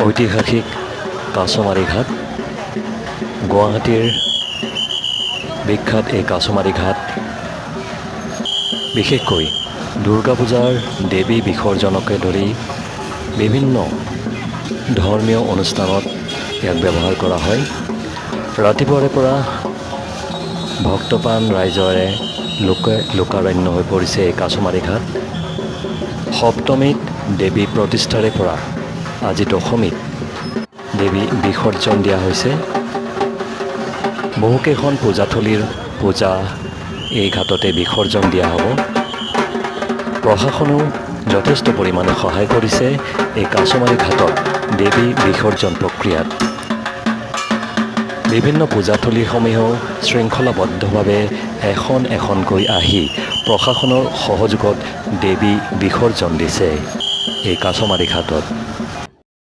ঐতিহাসিক কাছমাৰী ঘাট। গুৱাহাটীৰ বিখ্যাত এই কাছমাৰী ঘাট বিশেষকৈ দুৰ্গা পূজাৰ দেৱী বিসৰ্জনকে ধৰি বিভিন্ন ধৰ্মীয় অনুষ্ঠানত ইয়াক ব্যৱহাৰ কৰা হয়। ৰাতিপুৱাৰে পৰা ভক্তপ্ৰাণ ৰাইজৰে লোকে লোকাৰণ্য হৈ পৰিছে এই কাছমাৰী ঘাট। সপ্তমীত দেৱী প্ৰতিষ্ঠাৰে পৰা আজি দশমীত দেৱী বিসৰ্জন দিয়া হৈছে। বহুকেইখন পূজাথলীৰ পূজা এই ঘাটতে বিসৰ্জন দিয়া হ'ব। প্ৰশাসনেও যথেষ্ট পৰিমাণে সহায় কৰিছে এই কাছমাৰী ঘাটত দেৱী বিসৰ্জন প্ৰক্ৰিয়াত। বিভিন্ন পূজাথলীসমূহেও শৃংখলাবদ্ধভাৱে এখন এখনকৈ আহি প্ৰশাসনৰ সহযোগত দেৱী বিসৰ্জন দিছে এই কাছমাৰী ঘাটত।